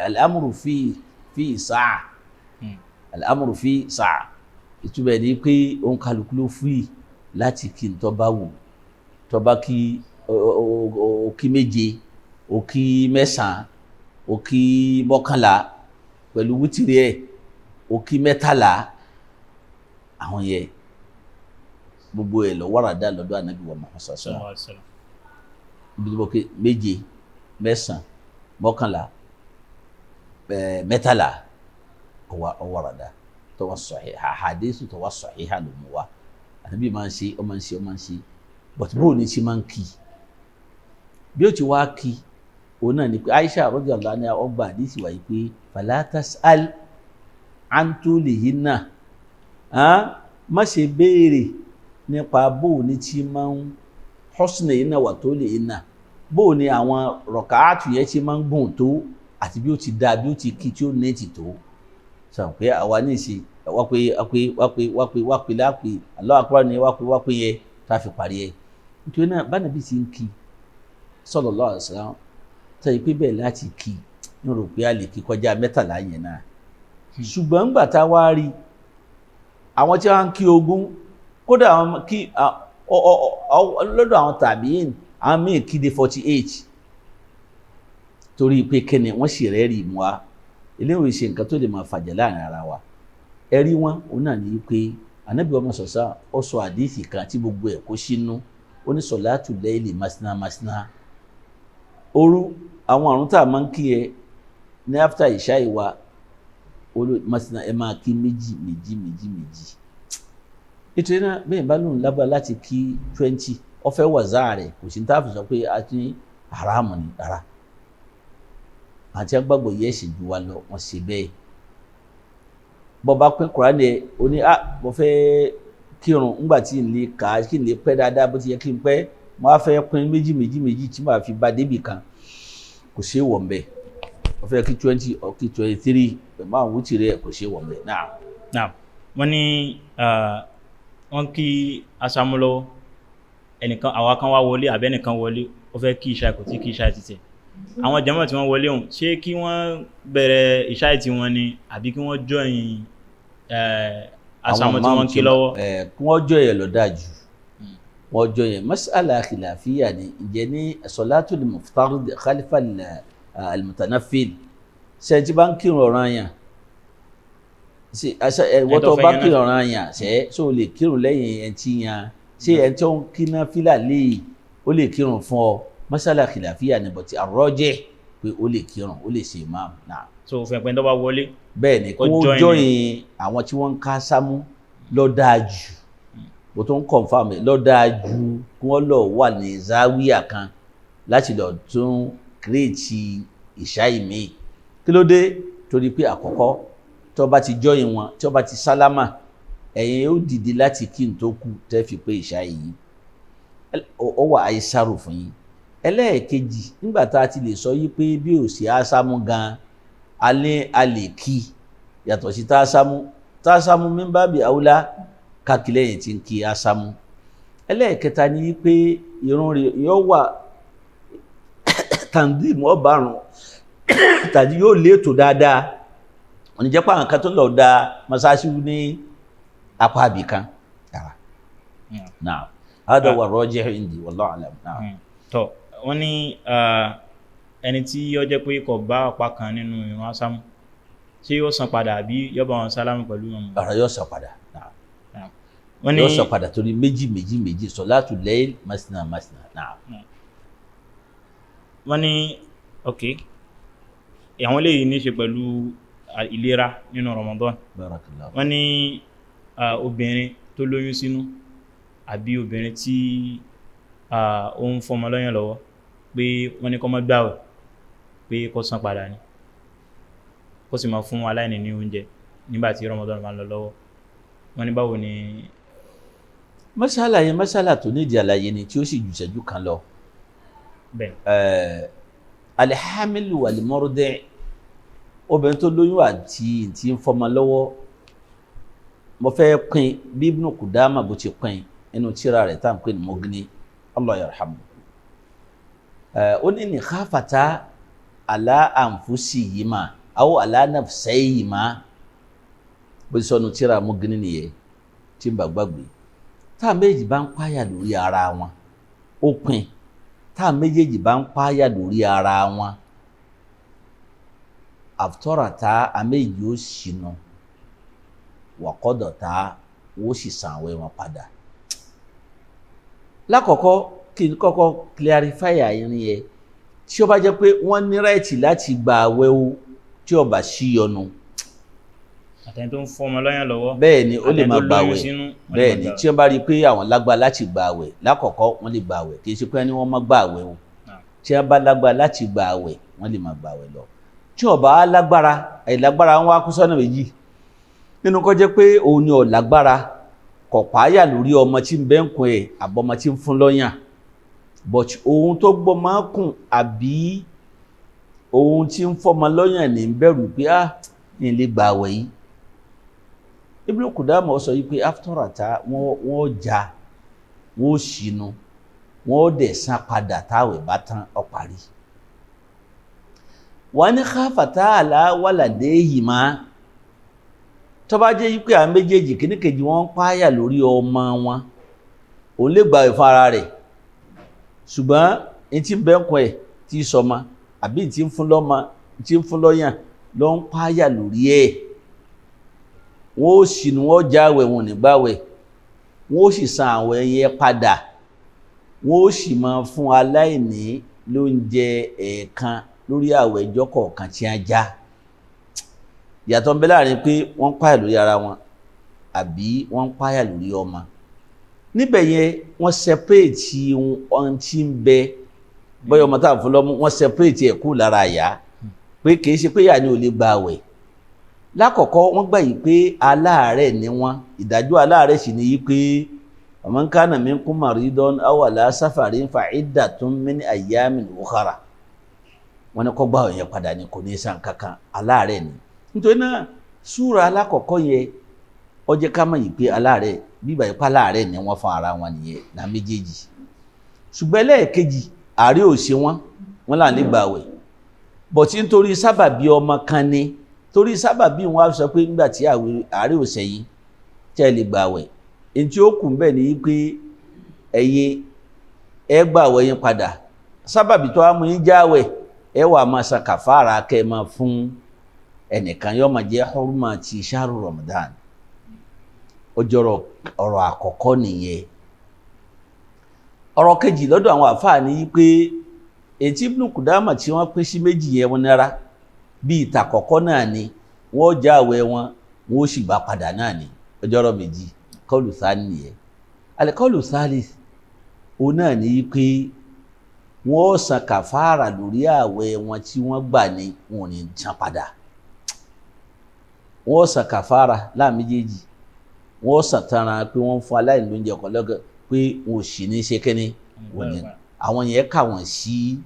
Al-amru fi sáà, al-amru fi sáà, ìtumọ̀ ẹ̀ ni pé òun kálukú ló fún láti kí n tó bá wù, tó bá kí o kí 7, o kí 9, o kí 11 pẹ̀lú wítìrì ẹ̀, o kí 13, àwọn yẹ gbogbo ẹ̀ lọ wàràdà lọ́dọ̀ Ànábì wa Muhammad sallallahu alaihi wasallam. Ibi tó bọ́ kí 7, 9, 11, 13 ọwàràdà tó wà sahih, hadithu tó wà sahih ló mú wa. Ànábì máa ń ṣe, ó máa ń ṣe, ó máa ń ṣe, but bó ní ti máa ń kí bí ó ti wá kí òun náà ni pé Aisha radiyallahu anha ọgbà àdìsí wáyé pé fala tas'al an tulihinna, má ṣe béèrè nípa bó ní ti máa ń husnihinna wa tulihinna, bó ní àwọn rọ̀kàátù yẹn ti máa ń gùn tó àti bí ó ti dáa, bí ó ti kí tí ó ní ti tó. Sọ pé àwa ní ìsìn wá pé wá pé wá pé wá pé wá pé lápè Allahu akbar ni wá pé wá pé yẹ tá a fi parí ẹ. Nítorí náà bánàbí ti ń kí sallallahu alaihi wasallam tẹ̀yí pé bẹ́ẹ̀ láti kí ní rò pé a lè kí kọjá 13 yẹn náà. Ṣùgbọ́n ńgbà tá a wá rí àwọn tí wọ́n ń kí 20, kódà àwọn kí lọ́dọ̀ àwọn tàbíìn àwọn míì kí dé 48, torí pé kíni wọ́n sì rẹ́rìí mú wa. Eléyìí ṣe nǹkan tó lè máa fàjà láàrin ara wa. Ẹ̀rí wọn òun náà ní pé Ànábì ọmọ sọ̀sá ó sọ àdíìsì kan tí gbogbo ẹ̀ kó sínú, ó ní sọ̀látù layli masina masina. Òru àwọn àrùn tá a máa ń kí ẹ ní after ìṣá ìwà masina ẹ máa kí méjì méjì méjì méjì. Nítorí náà bẹ́ẹ̀ bá lóun lágbára láti kí 20, ó fẹ́ wà záà rẹ̀, kò sí ní táàfù sọ pé a ti haramu ni rárá. Àti agbábọ̀ yẹ́ ẹ̀sìn ju wa lọ, wọ́n ṣe bẹ́ẹ̀. Bọ́ bá pín Kùránì ẹ̀, ó ní mo fẹ́ kírun ńgbà tí n lè kà á, kí n lè pẹ́ dáadáa bó ti yẹ kí n pẹ́, mo á fẹ́ pín méjì méjì méjì tí màá fi bá débì kan, kò ṣeé wọ̀ mbẹ́. Mo fẹ́ kí 20 or kí 23 pẹ̀lú àwọn wútìrì ẹ̀, kò ṣeé wọ̀ mbẹ́ náà. Náà wọ́n ní wọ́n kí asámú lọ́wọ́, ẹnìkan àwa kan wá wọlé àbẹ́nìkan wọlé, ó fẹ́ kí ìṣá, kò tí kí ìṣá ti tẹ̀. Àwọn jàmáà tí wọ́n wọlé ọ̀hún, ṣé kí wọ́n bẹ̀rẹ̀ ìṣáì tí wọ́n ni àbí kí wọ́n join asámú tí wọ́n kí lọ́wọ́? Kí wọ́n join ẹ̀ ló dáa jù. Wọ́n join ẹ̀. Mas'ala khilafiyya ni, ǹjẹ́ ní salatul muftarid khalifa al-mutanaffil, ṣe tí bá ń kírun ọ̀ranyàn, wọ́n tó bá kírun ọ̀ranyàn ṣe ṣó lè kírun lẹ́yìn ẹ̀ tí yan, ṣé ẹ̀ tí ó ń kí náfìlà lè ó lè kírun fún ọ? Masala khilafiyya ni, bọ̀tí àrọ́jẹ́ pé ó lè kírun, ó lè ṣe imam náà. So òfin ẹ̀pẹ́ tó bá wọlé. Bẹ́ẹ̀ ni, Kó kó join join àwọn tí wọ́n ń ká sámú ló dáa jù. Mo tó ń confirm ẹ̀, ló dáa jù kí wọ́n lọ wà ní záwíà kan láti lọ tún create ìṣáì míì. Kí ló dé? Torí pé àkọ́kọ́, tí wọ́n bá ti join wọn, tí wọ́n bá ti sálámà, ẹ̀yin ó dìde láti kí n tó kù tẹ́ fi pé ìṣáì yìí ó wà àìsàrò fún yín. Ẹlẹ́ẹ̀kejì, nígbà tá a ti lè sọ yí pé bí ò sí ásámú gan, alẹ́ a lè kí yàtọ̀ sí tásámú. Tásámú mímbàbí àwùlá kákìlẹ̀ yìí ti ń kí ásámú. Ẹlẹ́ẹ̀kẹta ni yí pé irun rẹ̀ yóò wà tàǹdìmù ọ̀bàrùn tàbí yóò léètò dáadáa. Òní jẹ́ pé àwọn kan tó lọ da masáṣí ní apá àbìkan. Naam, hada huwa rajih indi, wallahu alam. Naam. Tọ́, wọ́n ní ẹni tí ó jẹ́ pé kò bá ọ̀pá kan nínú ìrun ásámú, ṣé yóò san padà àbí yóò bá wọn sálámù pẹ̀lú wọn? Ọ̀rọ̀ yóò san padà. Naam. Wọ́n ní Yóò san padà torí méjì méjì méjì, salatu layl masna masna. Naam. Wọ́n ní ok, àwọn eléyìí ní ṣe pẹ̀lú ìlera nínú Ramadan. Barakallahu. Wọ́n ní obìnrin tó lóyún sínú àbí obìnrin tí ó ń fọmọ lọ́yàn lọ́wọ́, pé wọ́n ní kó má gbààwẹ̀, pé kó san padà ni, kó sì máa fún aláìní ní oúnjẹ nígbà tí Ramadan máa ń lọ lọ́wọ́. Wọ́n ní báwo ni? Masala yẹn, masala tó nídìí àlàyé ni tí ó sì ju ìṣẹ́jú kan lọ. Bẹ́ẹ̀. Alihamilu walimọ́rọ́dẹ́, obìnrin tó lóyún àti tí ń fọmọ lọ́wọ́, mo fẹ́ pín bí Ibn Qudama bó ti pín inú tírà rẹ̀ tá à ń pè ní Mughni, Allah yarhamu. Ó ní ní khafata ala anfusihima aw ala nafsayhima, bó ti sọnù tírà Mughni nìyẹn tí ń bá gbàgbé. Tá a méjì bá ń páyà lórí ara wọn, ó pín. Tá a méjèèjì bá ń páyà lórí ara wọn, àtọ́ràtà a méjì ó ṣìnà, wàkọ́dọ̀tà wọ́n sì san àwẹ̀ wọn padà. Lákọ̀ọ́kọ́, kí n kọ́kọ́ clarify àyìn yẹn. Tí ó bá jẹ́ pé wọ́n ní right láti gba àwẹ̀ o, tí ó bá sí yọnu. Àtẹni tó ń fọmọ lọ́yàn lọ́wọ́. Bẹ́ẹ̀ ni, ó lè àtẹni máa tó gba lóyún àwẹ̀. sínú, wọ́n lè Bẹ́ẹ̀ máa ni, gbà. tí wọ́n bá rí i pé àwọn lágbára láti gba àwẹ̀, lákọ̀ọ́kọ́ wọ́n lè gba àwẹ̀, kì í ṣe pé ní wọ́n má gba àwẹ̀ o. Tí wọ́n bá lágbára láti gba àwẹ̀, wọ́n lè máa gba àwẹ̀ lọ. Tí wọ́n bá lágbára, àìlágbára wọn wá kú sọ́nà méjì. Nínú kó jẹ́ pé òun ni ò lágbára, kò páyà lórí ọmọ tí ń bẹ́ ń kun ẹ̀ àbọ̀mọ tí ń fún lọ́yàn, but òun tó gbọ́ máa kùn àbí òun tí ń fọmọ lọ́yàn ní ń bẹ̀rù pé ah, ní ilé gba àwẹ̀ yìí. Ibn Qudama sọ yìí pé after ata wọ́n já, wọ́n ṣìnú, wọ́n dẹ̀ san padà táwẹ̀ bá tán, ó parí. Wọ́n ní khafata ala waladayhima, tó bá jẹ́ pé àwọn méjèèjì kíníkejì wọ́n ń páyà lórí ọmọ wọn, òun lè gbààwẹ̀ fún ara rẹ̀, ṣùgbọ́n ní tí ń bẹ́ ń kọ́ ẹ̀ tí í sọmọ àbí tí ń fún lọ́mọ, tí ń fún lọ́yàn ló ń páyà lórí ẹ̀, wọ́n ó ṣìnú, wọ́n jáwẹ̀, wọn ò ní gbàwẹ̀, wọ́n ó sì san àwẹ̀ yẹn padà, wọ́n ó sì máa fún aláìní lóúnjẹ ẹ̀ẹ̀kan lórí àwẹ̀ ìjọ kọ̀ọ̀kan tí a já. Ìyàtọ̀ ń bẹ láàrin pé wọ́n ń páyà lórí ara wọn àbí wọ́n ń páyà lórí ọmọ. Níbẹ̀ yẹn, wọ́n separate ohun tí ń bẹ, bóyá ọmọ tá à ń fún lọ́mú, wọ́n separate ẹ̀ kú lára àyà, pé kì í ṣe pé ìyá ni ò lè gba àwẹ̀. Lákọ̀ọ́kọ́, wọ́n gbà yìí pé aláàárẹ̀ ni wọ́n. Ìdájọ́ aláàárẹ̀ sì ni yìí pé faman kana minkum maridan aw ala safarin fa iddatun min ayyamin ukhara. Wọ́n ní kó gbà àwẹ̀ yẹn padà ní, kò ní san kankan, aláàárẹ̀ ni. Nítorí náà, súra alákọ̀ọ́kọ́ yẹn, ó jẹ́ ká mọ̀ yìí pé aláàárẹ̀ bíbà yìí pa aláàárẹ̀ ni wọ́n fún ara wọn nìyẹn na méjèèjì. Ṣùgbọ́n ẹlẹ́ẹ̀kejì, àárẹ̀ ò ṣe wọ́n, wọ́n là ní gbà àwẹ̀, bọ̀tí nítorí sábàbí ọmọ kan ni, torí sábàbí wọn á sọ pé nígbà tí àárẹ̀ ò sẹ́yìn tí ẹ lè gbà àwẹ̀, èyí tí ó kù bẹ́ẹ̀ ni pé ẹ̀yin ẹ gbà àwẹ̀ yín padà, sábàbí tó wá mú yín jáwẹ̀, ẹ wà máa san kàfàrà kẹ́ ẹ máa fún ẹnìkan, yóò máa jẹ́ hurma ti ṣáàrù Ramadan. Ó jọrọ ọ̀rọ̀ àkọ́kọ́ nìyẹn. Ọ̀rọ̀ kejì lọ́dọ̀ àwọn àfáà ni pé ètí Ibn Qudama tí wọ́n pín sí méjì yẹn, wọn nára bí ìta àkọ́kọ́ náà ni. Wọ́n já àwẹ̀ wọn, wọ́n ó sì gbà padà náà ní ọjọ́rọ̀ méjì. Kọlù sáà nìyẹn. Alikọlù sáàlì òun náà ní pé wọ́n ó san kàfàrà lórí àwẹ̀ wọn tí wọ́n gbà ní wọn ò ní san padà. Wọ́n ó san kàfàrà láàmì méjèèjì, wọ́n ó san tanra pé wọ́n ń fún aláìní lóúnjẹ kan lọ́gàn pé wọn ò sì ní ṣe kínní wọn ní. Àwọn yẹn kà wọ́n sí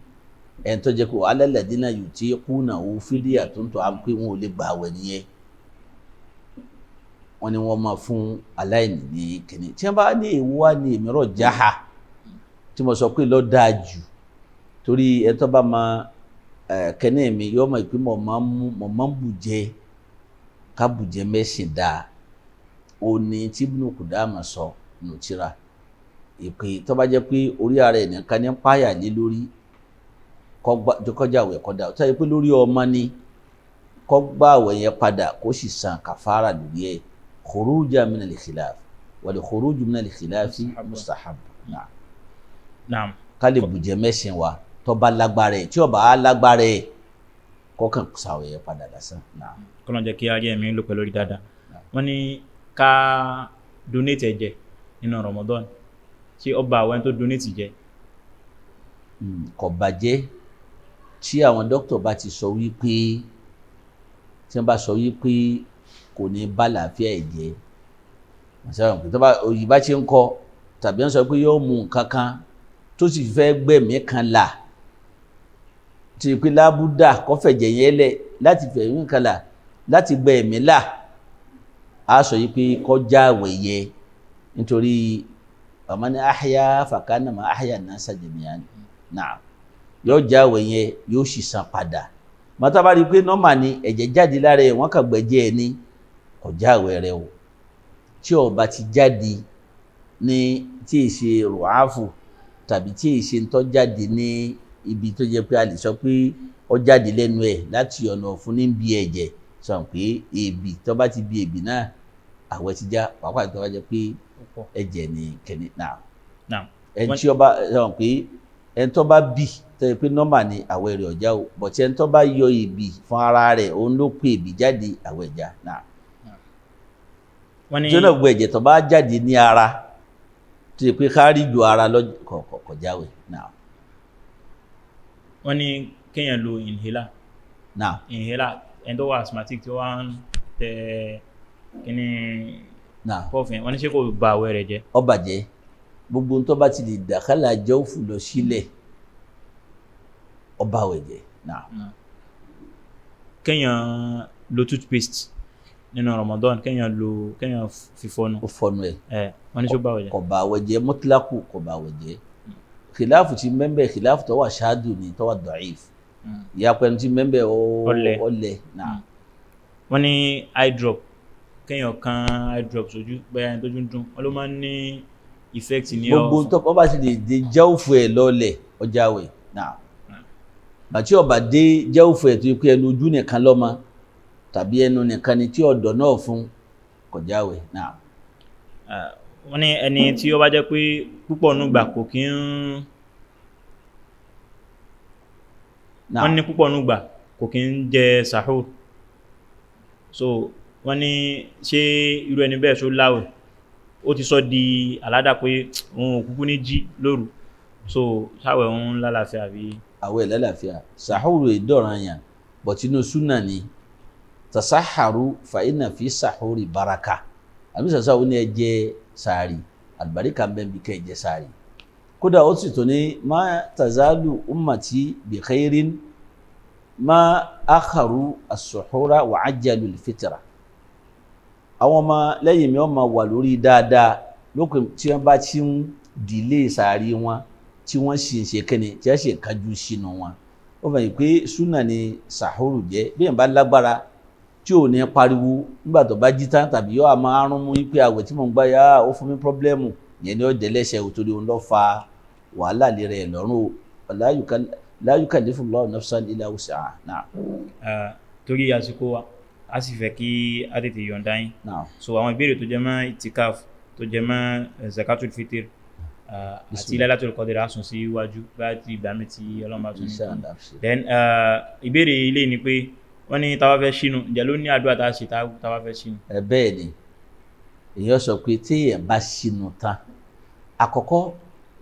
ẹni tó jẹ́ pé alẹ́lẹ́dínà yìí tí kùnà ó fídíà tó ń tọ́ àmì pé wọn ò lè gbà àwẹ̀ nìyẹn. Wọ́n ní wọ́n máa fún aláìní ní kínní. Tí wọ́n bá ní èwo wá ní èmíràn jáha tí mo sọ pé lọ́ dáa jù, torí ẹ tó bá máa kẹ́ni mi yọ ọmọ ìpín mọ̀ máa ń mú mọ̀ máa ń bùjẹ ká bùjẹ mẹ́sìn dáa. Ó ní tí Ibn Qudama sọ nù tíra ìpè tó bá jẹ́ pé orí ara ẹ̀ nìkan ní páyà lé lórí kọjá àwẹ̀ kọjá tó yẹ pé lórí ọmọ ni kó gbà àwẹ̀ yẹn padà kó sì san kàfàrà lórí ẹ̀. Khuruja min al-khilaf wal khuruju min al-khilafi mustahab. Naam. Ká lè bùjẹ mẹ́sìn wa tó bá lágbára ẹ̀, tí ó bá lágbára ẹ̀ kọ́kàn sàwẹ̀ yẹn padà lásán. Kọ́nà jẹ́ kí ayé mi lò pẹ̀lú orí dáadáa. Wọ́n ní ká donate ẹ̀jẹ̀ nínú Ramadan, ṣé ọba àwọn ẹni tó donate jẹ? Kò bàjẹ́ tí àwọn dókítà bá ti sọ wípé, tí wọ́n bá sọ wípé kò ní bá làáfíà ẹ̀ jẹ́. Tó bá òyì bá ti ń kọ tàbí wọ́n sọ pé yóò mú nǹkan kan tó sì fẹ́ gbẹ̀mí kan là, tí pé lábúdà kó fẹ̀jẹ̀ yẹn lẹ̀ láti fẹ̀mí kan là láti gbẹ̀mí là, á sọ yìí pé kọjá àwẹ̀ yẹ, nítorí ọmọ ní àhíyá fàkánà má àhíyá náà sàjẹmíyàn náà yóò já àwẹ̀ yẹn, yóò sì san padà. Mọ́tà bá rí i pé nọ́mà ni ẹ̀jẹ̀ jáde lára ẹ̀, wọ́n kàn gbẹ̀jẹ̀ ẹ̀ ní kọjá àwẹ̀ rẹ o. Tí ó bá ti jáde ní tí ì ṣe rùáfù tàbí tí ì ṣe ń tọ́ jáde ní ibi tó jẹ́ pé a lè sọ pé ó jáde lẹ́nu ẹ̀ láti ọ̀nà ọ̀fun ní bí ẹ̀jẹ̀, sọ pé èbì tó bá ti bí èbì náà àwẹ̀ ti já, pàápàá tó bá jẹ́ pé ẹ̀jẹ̀ ní kẹ́ni náà. Ẹni tí ó bá sọ pé ẹni tó bá bì tó yẹ pé nọ́mà ni àwẹ̀ rẹ̀ ọ̀já o, bọ̀tí ẹni tó bá yọ èbì fún ara rẹ̀ òun ló pé èbì jáde, àwẹ̀ já náà. Tí ó náà gbọ́ ẹ̀jẹ̀ tó bá jáde ní ara tó yẹ pé kárí ju ara lọ kọjáwé náà. Wọ́n ní kéèyàn lo inhaler. Náà. Inhaler, ẹni tó wà asthmatic tí wọ́n ń tẹ kíní pọ́ọ̀fù yẹn, wọ́n ní ṣé kò ba àwẹ̀ rẹ̀ jẹ́? Ó bàjẹ́. Gbogbo tó bá ti lè dàkálà jawfu lọ sílẹ̀ ó ba àwẹ̀ jẹ́ náà. Kéèyàn lo toothpaste nínú Ramadan, kéèyàn lo, kéèyàn fi fọnu. Ó fọnu ẹ̀. Wọ́n ní ṣó ba àwẹ̀ jẹ́? Kò ba àwẹ̀ jẹ́ mutlaku, kò ba àwẹ̀ jẹ́. Kìláàfù ti mẹ́mbẹ́, kìláàfù tó wà ṣáàdù ni tó wà da'if. Ìyapẹ́ ti mẹ́mbẹ́ ọlẹ̀ náà. Wọ́n ní eye drop, kéèyàn kan eye drop sójú bẹ́ẹ̀ ẹni tójú ń dùn, wọ́n ló máa ń ní effect ní ọ̀fun. Gbogbo tó bá ti lè dé jawfu ẹ̀ lọ́lẹ̀ ọjà wẹ̀ náà. Bàtí ọba dé jawfu ẹ̀ tó yẹ pé ẹnu ojú nìkan lọ́mọ tàbí ẹnu nìkan ni tí ọ̀dọ̀ náà fún kọjá wẹ̀ náà. Wọ́n ní ẹni tí ó bá jẹ́ pé púpọ̀ nùgbà kò kí ń wọ́n ní púpọ̀ nùgbà kò kí ń jẹ sahur, so wọ́n ní ṣé irú ẹni bẹ́ẹ̀ ṣó láwẹ̀? Ó ti sọ di aládà pé òun ò kúkú ní jí lóru, so sáwẹ̀ òun lálàáfíà bí? Àwẹ̀ lálàáfíà. Sahur ìdọ̀ranyàn bọ̀tínú súnà ni tasaharu fa inna fi sahuri baraka. Àbí sàṣà ó ní ẹ jẹ sàárì, àlùbáríkà ń bẹ bí kẹ́ ẹ jẹ sàárì. Kódà ó sì tó ní má tazalu ummati bi khairin má akharu as-suhura wa ajjalu al-fitra. Àwọn ọmọ lẹ́yìn mi wọ́n máa wà lórí dáadáa lókè tí wọ́n bá ti ń dìlé sàárì wọn tí wọ́n sì ń ṣe kẹ́ni tí wọ́n sì ń kájú sínú wọn. Ó fẹ́ yìí pé súnà ni sàhúrù jẹ́. Bí èèyàn bá lágbára tí ò ní pariwo nígbà tó bá jí tán tàbí yóò máa rún mú pé àwẹ̀ tí mò ń gbá yá ó fún mi pọ́blẹ́mù yẹn ni ó jẹ́ lẹ́sẹ̀ o, torí òun lọ́ fa wàhálà lé rẹ̀ lọ́rùn o. La yukallifu Allahu nafsan illa wus'aha. Torí àsìkò wa a sì fẹ́ kí a tètè yọ̀ǹda yín. So àwọn ìbéèrè tó jẹ mọ́ itikaf, tó jẹ mọ́ zakatul fitr àti Lailatul Qadr á sùn sí iwájú bá ti ìgbà mi tí Ọlọ́run bá tún ní. Then ìbéèrè ilé ni pé Wọ́n ní tá bá fẹ́ ṣínu, ǹjẹ́ ló ní àdúrà tá a ṣe tá bá fẹ́ ṣínu? Ẹ bẹ́ẹ̀ ni, èèyàn sọ pé téèyàn bá ṣínu tán, àkọ́kọ́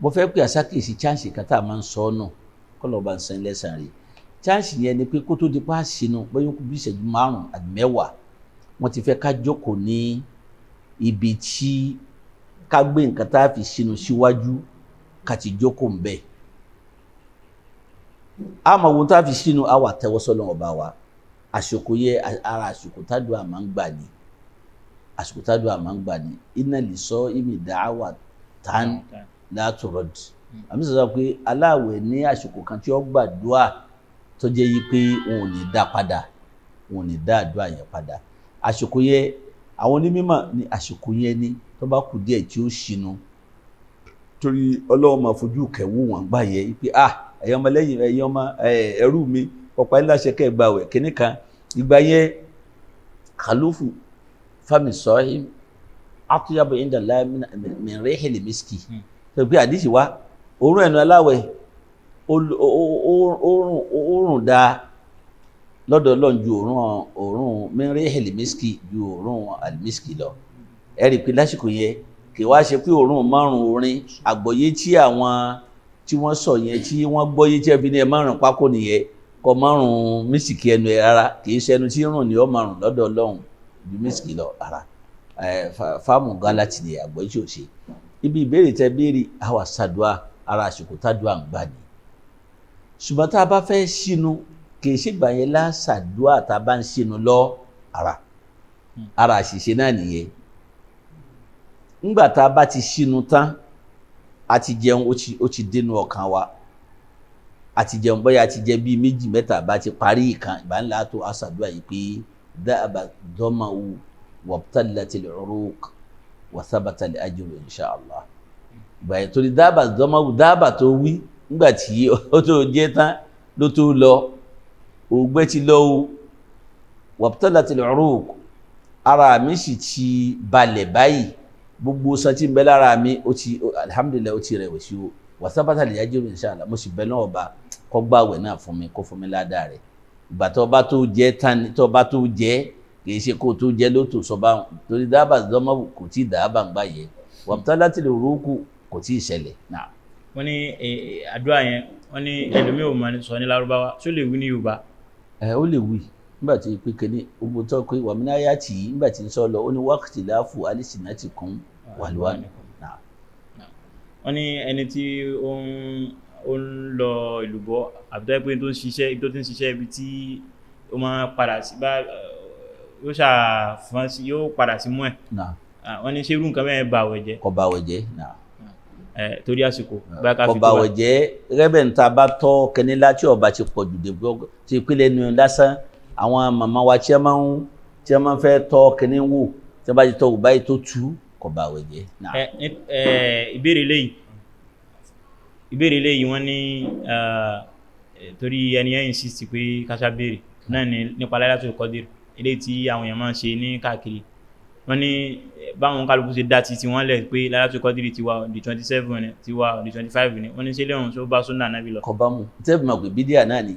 mo fẹ́ pè àṣàkíyèsí chance kan tá a máa ń sọ ọ́ nù, kọ́lọ́ bá ń san lẹ́sàn rẹ̀. Chance yẹn ni pé kó tó di pa ṣínu, bóyá kó bí ìṣẹ́jú 5 àbí 10, wọ́n ti fẹ́ ká jókòó ní ibi tí ká gbé nǹkan tá a fi ṣínu síwájú, ká ti jókòó ń bẹ̀. Àmọ́ ohun tá a fi ṣínu, á wà tẹ́wọ́ sọ́lọ́ ọba wa. Àsìkò yẹ ara àsìkò tádùá máa ń gbà ní, àsìkò tádùá máa ń gbà ní. Iná lè sọ ìmì dáwà tán látọrọd. Àmì sọ pé aláwẹ̀ ní àsìkò kan tí ó gbàdúà tó jẹ́ yí pé wọn ò ní dá padà, wọn ò ní dá àdúrà yẹn padà. Àsìkò yẹ àwọn onímọ̀ ní àsìkò yẹn ni tó bá kù díẹ̀ tí ó ṣínu, torí Ọlọ́run máa fojú kẹwù wọn gbà yẹ pé ah, ẹ̀yin ọmọ lẹ́yìn, ẹ̀yin ọmọ ẹrú mi, ọ̀pá ńlá ṣe kẹ́ gbà wẹ̀ kínní kan. Ìgbà yẹn kàlófù fami sọ́hìn àtúnyàbọ̀ ìdàlá mìíràn hìlì mísìkì. Tó pé àdìsí wa òórùn ẹnu aláwẹ̀ òórùn dáa lọ́dọ̀ Ọlọ́run ju òórùn mìíràn hìlì mísìkì ju òórùn àlìmísìkì lọ. Ẹ rí i pé lásìkò yẹn kì í wá ṣe pé òórùn márùn orin àgbọ̀yé tí àwọn tí wọ́n sọ yẹn tí wọ́n gbọ́yé tí ẹ fi ní ẹ márùn pákó nìyẹn, kọ márùn mísìkì ẹnu ẹ rárá, kì í ṣe ẹnu tí rùn ní ọ márùn lọ́dọ̀ Ọlọ́run ju mísìkì lọ rárá. Fáàmù gálàtì ni àgbọ̀yé tí ò ṣe. Ibi ìbéèrè tẹ béèrè, àwa ṣàdúà ara àsìkò tádùà ń gbà ní. Ṣùgbọ́n tá a bá fẹ́ ṣínu, kì í ṣègbà yẹn láṣàdúà tá a bá ń ṣínu lọ ara ara àṣìṣe náà nìyẹn. Ńgbà tá a bá ti ṣínu tán, a ti jẹun, ó ti dénú ọkàn wa, a ti jẹun, bóyá a ti jẹ bíi 2 mẹ́ta, bá ti parí ìkan, ìgbà ńlá tó aṣàdúrà yìí pé dáàbà dọ́màwù wabtallatil uruq wa thabatal ajru insha Allah. Ìgbà yẹn torí dáàbà dọ́màwù, dáàbà tó wí ńgbà tí ó tó jẹ tán ló tó lọ, ògbẹ́ ti lọ o, wabtallatil uruq, ara mi sì ti balẹ̀ báyìí, gbogbo san tí ń bẹ lára mi ó ti alhamdulilayi ó ti rẹ̀wẹ̀sì o, wàsábàtà lè yájú inshallah, mo sì bẹ náà ọba kó gbàwẹ̀ náà fún mi, kó fún mi ládàá rẹ̀. Ìgbà tó bá tó jẹ tán, tó bá tó jẹ, kì í ṣe kó tó jẹ ló tó sọ bá wọn, torí dábàá dọ́mọ́ kò tí ì dábàá ń gbà yẹ, wàbítá láti lè rúkú kò tí ì ṣẹlẹ̀ náà. Wọ́n ní àdúrà yẹn, wọ́n ní ẹlòmíì ò máa sọ ní Lárúbáwá, ṣó lè wí ní Yorùbá? Ẹ ó lè wí nígbà tí pé kéde ogun tó pé wàmínà yá tì í nígbà tí ń sọ lọ, ó ní wákìtì láàfù alísìnà ti kún wàlúwà. Wọ́n ní ẹni tí ó ń lọ ìlúbọ àbí tó yẹ pé tó ń ṣiṣẹ́, ibi tó ti ń ṣiṣẹ́, ibi tí ó máa padà sí bá yóò ṣàfihàn sí, yóò padà sí mú ẹ̀. Wọ́n ní ṣé irú nǹkan bẹ́ẹ̀ bà àwẹ̀ jẹ́? Kò bà àwẹ̀ jẹ́. Torí àsìkò bá ká fi kò tó bà bá. àwẹ̀ jẹ́. Rẹ́bẹ̀ ń ta bá tọ́ kẹ́ni láti ọba ti pọ̀ jù dé ti pínlẹ̀ nu lásán, àwọn màmá wa tí a máa ń fẹ́ tọ́ kẹ́ni wò, tí a bá ti tọ́ wò báyìí tó tú, kò bà àwẹ̀ jẹ́. Ìbéèrè léyìí wọ́n ní torí ẹni yẹn insist pé káṣá béèrè náà ní nípa Lailatul Qadr, eléyìí tí àwọn èèyàn máa ń ṣe ní káàkiri. Wọ́n ní báwọn kálukú ṣe dá ti wọ́n lẹ̀ pé Lailatul Qadr ti wà on the 27 ni, ti wà on the 25 ni, wọ́n ní ṣé lẹ́hùn tó bá súnà Nábì lọ. Kò bá mu, tẹ́ẹ̀bì máa pè bídíà náà ni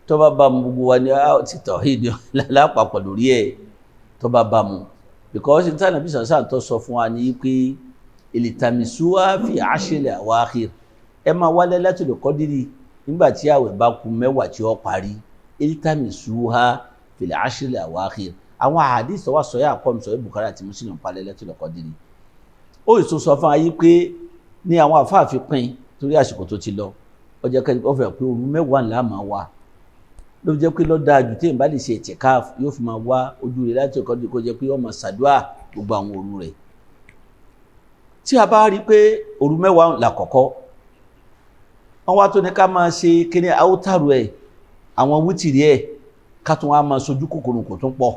tó bá bá mu gbogbo wa ni a ti tauhid lápapọ̀ lórí ẹ̀ tó bá bá mu, because ní tànàbí sàǹsàn tó sọ fún wa ní pé ìlìtàmísúwá fi ashril awakhir, ẹ máa wá Lailatul Qadri nígbà tí àwẹ̀ bá kù 10 tí ó parí, ìlìtàmísúwá fi ashril awakhir. Àwọn àhàdísì tó wà sọ̀yà àkọ́mi sọ̀yà Bukhari àti Muslim pa Lailatul Qadri. Ó sì tún sọ fún ayé pé ní àwọn àfáà fi pín torí àsìkò tó ti lọ, ó jẹ́ kẹ́ ó fẹ́ pé òru 10 ńlá máa wà, ló jẹ́ pé lọ́dà jù téèyàn bá lè ṣe ìtìkáf yóò fi máa wá ojú rẹ̀ láti ọkọ̀ kó jẹ́ pé ó máa ṣàdúà gbogbo àwọn òru rẹ̀. Tí a bá rí i pé òru 10 làkọ́kọ́, wọ́n wá tó ní ká máa ṣe kíní áwòtàrú ẹ̀, àwọn wítìrì ẹ̀, ká tún wá máa sojú kòkòrò kò tún pọ̀.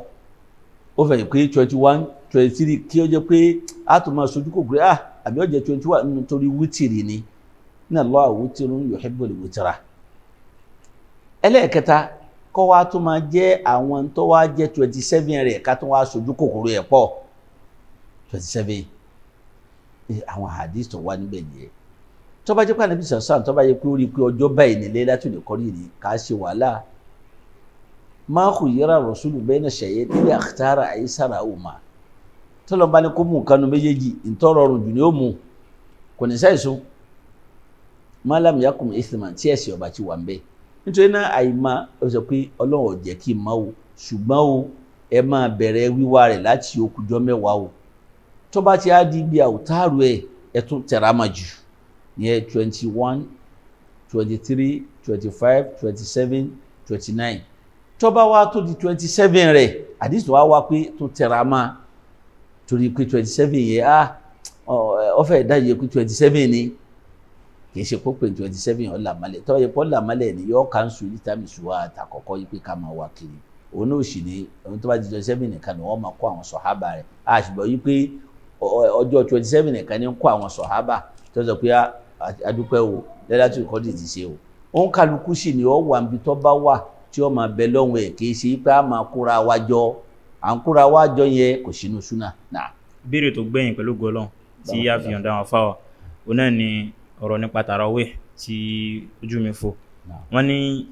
Ó fẹ́ pé 21, 23 kí ó jẹ́ pé a tún máa sojú kòkòrò àbí ó jẹ́ 21 nítorí wítìrì ni. Inna Allaha witrun yuhibbul witra. Ẹlẹ́ẹ̀kẹta kọ́ wa tó máa jẹ́ àwọn tó wá jẹ́ 27 rẹ̀ ká tó wá sojú kòkòrò ẹ̀ pọ̀ 27. Àwọn hadith tó wá níbẹ̀ nìyẹn. Tó bá jẹ́ pé Ànábì sàǹsàn tó bá yẹ pé ó rí i pé ọjọ́ báyìí ní Lailatul Qadr ni ká ṣe wàhálà. Máa kò yẹra rọ̀ṣúlù bẹ́ẹ̀ náà ṣẹ̀yẹ níbi àkàtàrà àyíṣàrà òmà tọ́lọ́ bá ní kó mú nǹkan nu méjèèjì ntọ́rọrùn jù ní ó mú kò ní sáìsùn malam yakum ithman tí ẹ̀sìn ọba ti wà ń bẹ. Nítorí náà àìmá ó sọ pé Ọlọ́run ò jẹ́ kí n má o, ṣùgbọ́n o ẹ máa bẹ̀rẹ̀ wíwá rẹ̀ láti okùjọ́ 10 o. Tó bá ti á di bí àwòtáàrú ẹ̀ ẹ tún tẹ̀ra mà jù ní ẹ 21, 23, 25, 27, 29. Tó bá wá tó di 27 rẹ̀ àdìsí wa wá pé tún tẹ̀ra mà torí pé 27 yẹn á ọ̀fẹ́ ìdájọ́ pé 27 ni kì í ṣe kó pé 27 ọ̀làmálẹ̀. Tó yẹ kó ọ̀làmálẹ̀ ni yọ kánṣu lítàmì ṣùwà àtàkọ́kọ́ yìí pé ká máa wá kiri. Òun náà sì ní ohun tó bá di 27 nìkan ni wọ́n máa kó àwọn sọ̀hábà rẹ̀. A ṣùgbọ́n yìí pé ọjọ́ 27 nìkan ni ń kó àwọn sọ̀hábà tó sọ pé adúpẹ́ o lẹ́látì kọ́dì ti ṣe o. Òun kálukú sì ni ó wà níbi tó bá wà tí ó máa bẹ lọ́hùn ẹ̀, kì í ṣe pé a máa kóra wa jọ. À ń kóra wa jọ yẹn kò sínú súnà. Ìbéèrè tó gbẹ̀yìn pẹ̀lú gọlọ́n tí a fi yọ̀ǹda wọn fáwọn òun náà ni ọ̀rọ̀ nípa tarawih tí ojú mi fò. Wọ́n ní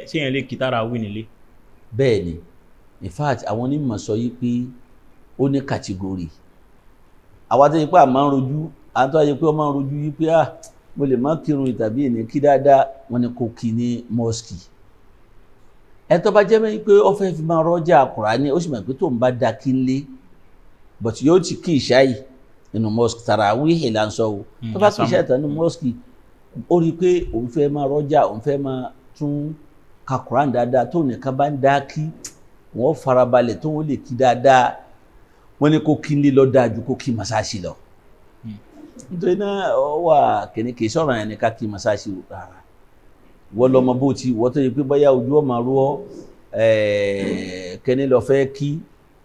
ṣé èèyàn lè kí tarawih nílé? Bẹ́ẹ̀ ni, in fact àwọn onímọ̀ sọ yìí pé ó ní kàtígórì. Àwa tó yẹ pé a máa ń rojú, àwọn tó yẹ pé wọ́n máa ń rojú yìí pé mo lè má kírun tàbí èmi kí dáadáa, wọ́n ní kó kí ní mọ́ọ̀sì. Ẹ tó bá jẹ́ mẹ́rin pé ó fẹ́ fi máa rọ́jà Kùránì, ó sì mọ̀ pé tó ń bá da kí ń lé, but yóò ti kí ìṣáì nínú mọ́ọ̀sì tarawih là ń sọ o. Tó bá kí ìṣáì tán nínú mọ́ọ̀sì, ó rí i pé òun fẹ́ máa rọ́jà, òun fẹ́ máa tún ka Kùránì dáadáa, tó nìkan bá ń dá kí wọ́n farabalẹ̀ tó wọ́n lè kí dáadáa, wọ́n ní kó kí ń lé lọ dáa ju kó kí masáàsì lọ. Nítorí náà ó wà kìnnìkì sọ̀rọ̀ yẹn ní ká kí masáàsì rárá. Wọ́n lọ́mọ bó ti wọ́n tó yẹ pé bóyá ojú ọmọ rú ọ kẹ́ni lọ fẹ́ kí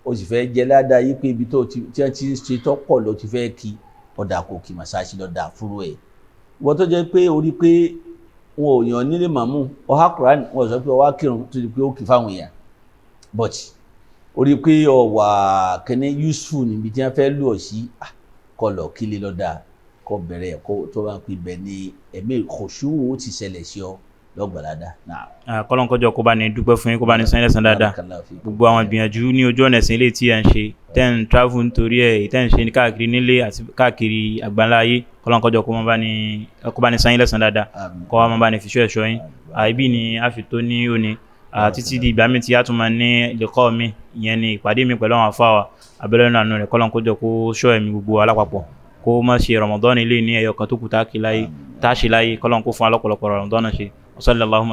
o sì fẹ́ jẹ ládàá yí pé ibi tó ti tí wọ́n ti ń ṣe tọ́pọ̀ ló ti fẹ́ kí, ọ̀dà kò kí masáàsì lọ dà fúru ẹ̀. Wọ́n tó jẹ́ pé orí pé wọn ò yàn nílé màmú ọha Kùránì, wọn sọ pé ọwá kírun tó di pé ó kì fáwọn èèyàn, but orí pé ọwà kẹ́ni useful níbi tí wọ́n fẹ́ lù ọ́ sí, kọlọ̀ kí lè lọ́dà kọ bẹ̀rẹ̀ kó tó bá pè bẹ̀ ní ẹ̀mí kòṣùwò ti ṣẹlẹ̀ sí ọ lọ́gbàládá. Kọ́lọ́nkọ́jọ́ kó bá ní dúpẹ́ fún yín, kó bá ní san lẹ́san dáadáa. Gbogbo àwọn ìgbìyànjú ní ojú ọ̀nà ẹ̀sìn ilé tí ẹ̀ ń ṣe, tẹ́ ń travel nítorí ẹ̀, tẹ́ ń ṣe ní káàkiri nílé àti káàkiri àgbáńlá ayé, kọ́lọ́nkọ́jọ́ kó bá ní san lẹ́san dáadáa, kó wá máa bá ní fi ṣọ́ ẹ̀ṣọ́ yín. Ibi ni a fi tó ní òní títí di ìgbà mi tí a tún máa ní lẹ́kọ́ mi, ìyẹn ni ìpàdé mi pẹ̀lú àwọn afáwa abẹ́rẹ́ náà nù rẹ̀. Kọ́lọ́nkọ́jọ́ kó ṣọ́ ẹ̀mí gbogbo alápapọ̀, kó má ṣe Ramadan ilé ní ẹyọ kan tó kù tá a ṣe láyé. Kọ́lọ́n kó fún alọ́pọ̀lọpọ̀ Ramadan ṣe. وصلى اللهم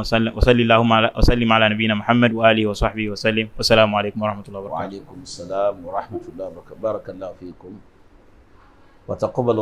وسلم على نبينا محمد وآله وصحبه وسلم، والسلام عليكم ورحمة الله وبركاته. وعليكم السلام ورحمة الله وبركاته. بارك الله فيكم وتقبل